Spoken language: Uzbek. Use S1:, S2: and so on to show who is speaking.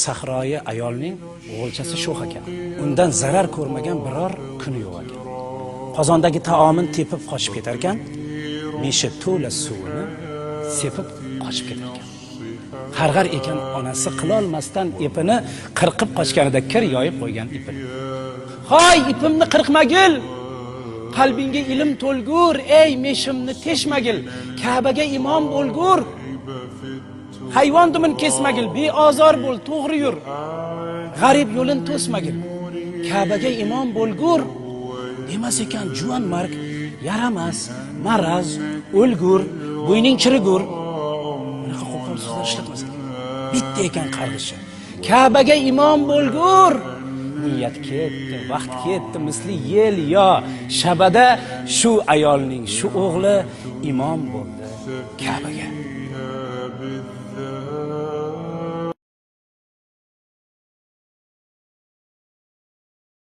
S1: Sahroyi ayolning o'g'ilchasi sho'x ekan. Undan zarar ko'rmagan biror kuni yo'q ekan. Qozondagi taomin tepib qochib ketar ekan, mesha to'la suvini sepib qochib ketar ekan. Qarg'ar ekan onasi qilolmasdan ipini qirqib qochganida kir yoyib qo'ygan ipini. Hoy, ipimni qirqmagil! Qalbingga ilm to'lgur, ey meshimni teshmagil, Ka'baga imom bo'lgur. Hayvon dumin kesmagil, beozor bo'l, to'g'ri yur. G'arib yo'lin to'smagil. Ka'baga imom bo'lgur. Demas ekan juvon mark, yaramas, maraz, o'lgur, bo'yning chirigur. Bunaqa qo'pol so'zlar ishlatmas ekan. Bitta ekan qarg'ishi. Ka'baga imom bo'lgur. Niyat ketdi, vaqt ketdi, misli yel yo shabada shu ayolning shu o'g'li imom bo'ldi Ka'baga.